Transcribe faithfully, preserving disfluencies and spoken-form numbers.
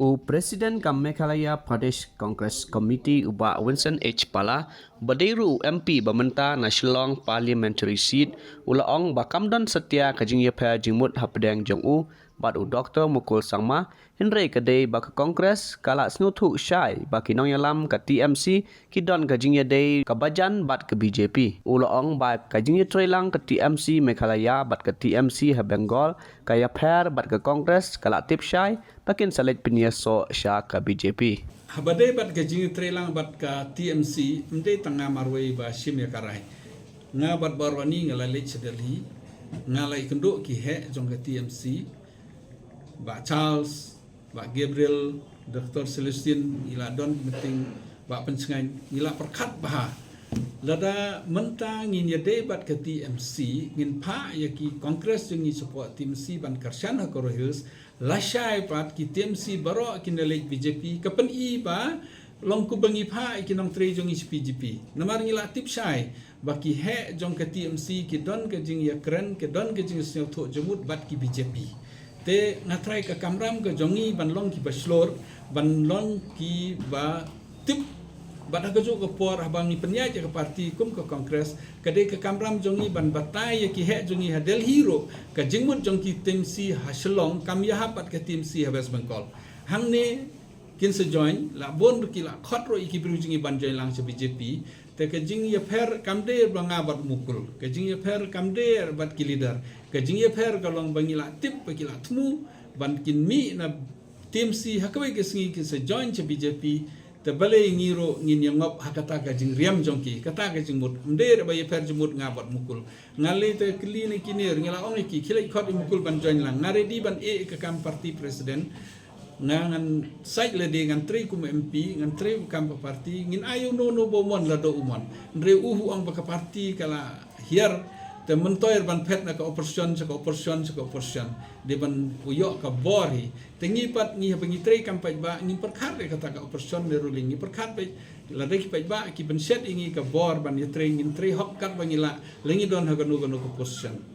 U President ka Meghalaya Pradesh Congress Committee u Bah Vincent H Pala, ba dei ruh u M P ba mynta na Shillong Parliamentary Seat, u la ong ba kam don satia ka jingïapher jingmut hapdeng jong u bad u Doctor Mukul Sangma, hynrei ka dei ba ka Congress ka la sngewthuh shai ba ki nongïalam ka T M C ki don ka jingïadei kaba jan bad ka B J P. U la ong ba ka jingïatreilang ka T M C Meghalaya bad ka T M C ha Bengal ka ïapher bad ka Congress ka la tip shai ba kin sa leit pynïasoh sha ka B J P. Haba dei bad ka jingïatreilang bad ka T M C, ym dei tang nga marwei ba shim ïa ka rai. Nga bad baroh ni nga la leit sha Delhi, nga la ïakynduh ki heh jong ka T M C, Bah Charles, Bah Gabriel, Doctor Celestine, ngi la don meeting, Bah Pynshngaiñ, ngi la pyrkhat bha. Lada mynta ngin ïadei bad ka T M C, ngin phah ïa ki Congress jong ngi shapoh T M C ban kyrshan ha Garo Hills, lashai pat ki T M C baroh kin da leit B J P, ka pyni ba long kumba ngi phah ïa ki nongtrei jong ngi sha B J P. Namar ngi la tip shai ba ki heh jong ka T M C ki don ka jingïakren, ki don ka jingsngewthuh jingmut bad ki B J P. Te nga trai ka kamram ka jong ngi ban long kiba shlur, ban long kiba tip, bad ha kajuh ka por haba ngi pynïaid ïa ka party kum ka Congress, ka dei ka kamram jong ngi ban batai ïa ki heh jong ngi ha Delhi ruh ka jingmut jong ki T M C ha Shillong kam ïahap bad ka T M C ha West Bengal. Hangne kin sa join, la bun ruh ki la khot ruh ïa ki briew jong ngi ban join lang sha B J P. Te ka jingïapher kam dei ba nga bad Mukul, ka jingïapher kam dei bad ki leader, ka jingïapher ka long ba ngi la tip ba ki la thmu ban kin mih na T M C ha kawei ka sngi kin sa join sha B J P. Te balei ngi ruh ngin ïangop ha kata ka jingriam jong ki, kata ka jingmut. Ym dei ba ïapher jingmut nga bad Mukul. Nga lei te kylli na kine ruh, ngi la ong ïa ki, khie leit khot ïa Mukul ban join lang. Nga ready ban ïeh ïa ka kam party president. Nga ngan sait lade, ngan trei kum M P, ngan trei kam ka party, ngin ai u no no ba u mon lada u mon. Hynrei u hu ong ba ka party ka la hiar, te myntoi ban phet na ka opposition, sha ka opposition, sha ka opposition. Dei ban u ïoh ka bor hi. Te ngi pat ngi haba ngi trei kam paidbah, ngi pyrkhat ïa kata ka opposition ne ruling, ngi pyrkhat beit, lada ki paidbah ki pynshet ïa ngi ka bor ban ïatrei, ngin trei hok katba ngi lah, la ngi don ha kano kano ka position.